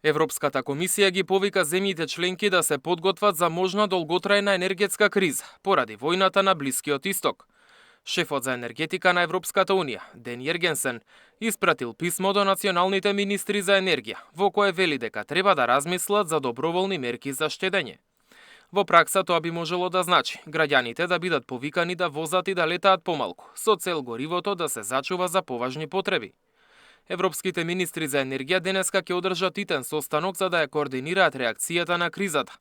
Европската комисија ги повика земјите членки да се подготват за можна долготрајна енергетска криза поради војната на Блискиот Исток. Шефот за енергетика на Европската Унија, Ден Јергенсен, испратил писмо до националните министри за енергија, во кое вели дека треба да размислат за доброволни мерки за штедење. Во пракса тоа би можело да значи граѓаните да бидат повикани да возат и да летаат помалку, со цел горивото да се зачува за поважни потреби. Европските министри за енергија денеска ќе одржат итен состанок за да ја координираат реакцијата на кризата.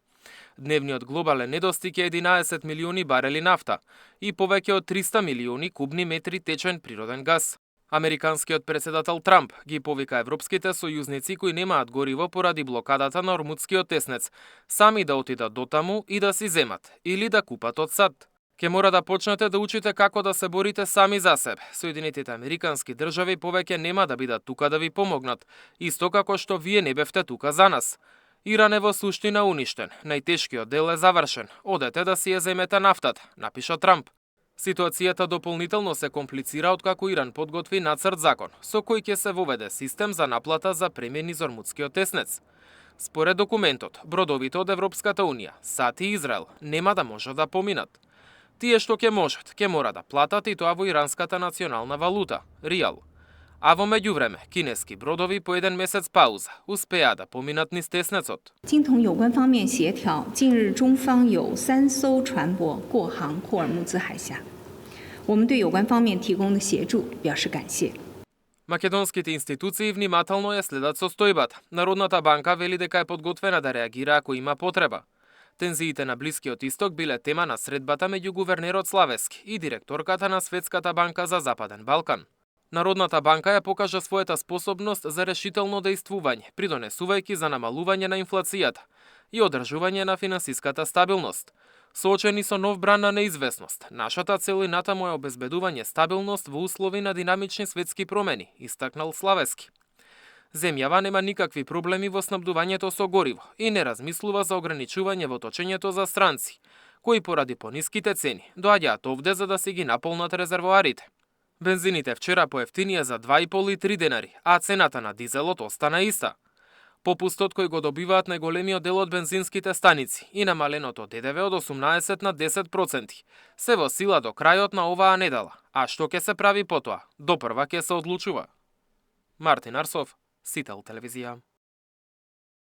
Дневниот глобален недостиг е 11 милиони барели нафта и повеќе од 300 милиони кубни метри течен природен газ. Американскиот председател Трамп ги повика европските сојузници кои немаат гориво поради блокадата на Ормудскиот теснец, сами да отидат дотаму и да си земат или да купат од САД. Ке мора да почнете да учите како да се борите сами за себе. Соединетите американски држави повеќе нема да бидат тука да ви помогнат, исто како што вие не бевте тука за нас. Иран е во суштина уништен, најтешкиот дел е завршен, одете да си ја земете нафтата, напиша Трамп. Ситуацијата дополнително се комплицира откако Иран подготви нацрт закон, со кој ќе се воведе систем за наплата за премиени за Ормудскиот теснец. Според документот, бродовите од Европската Унија, САД и Израел нема да можат да поминат. Тие што ќе можат, ќе мора да платат и тоа во иранската национална валута, риал. А во меѓувреме, кинески бродови по еден месец пауза успеа да поминат низ теснецот. 经同有关方面协调，近日中方有3艘船舶过航霍尔木兹海峡。我们对有关方面提供的协助表示感谢。 Македонските институции внимателно ја следат состојбата. Народната банка вели дека е подготвена да реагира ако има потреба. Тензиите на Блискиот Исток биле тема на средбата меѓу гувернерот Славески и директорката на Светската банка за Западен Балкан. Народната банка ја покажа својата способност за решително дејствување, придонесувајќи за намалување на инфлацијата и одржување на финансиската стабилност. Соочени со нов бран на неизвестност, нашата цел и натаму е обезбедување стабилност во услови на динамични светски промени, истакнал Славески. Земјава нема никакви проблеми во снабдувањето со гориво и не размислува за ограничување во точењето за странци, кои поради пониските цени доаѓаат овде за да си ги наполнат резервоарите. Бензините вчера поевтинија за 2,5 и 3 денари, а цената на дизелот остана иста. Попустот кој го добиваат најголемиот дел од бензинските станици и намаленото ДДВ од 18 на 10% се во сила до крајот на оваа недела. А што ќе се прави потоа? Допрва ќе се одлучува. Мартин Арсов, Сител телевизија.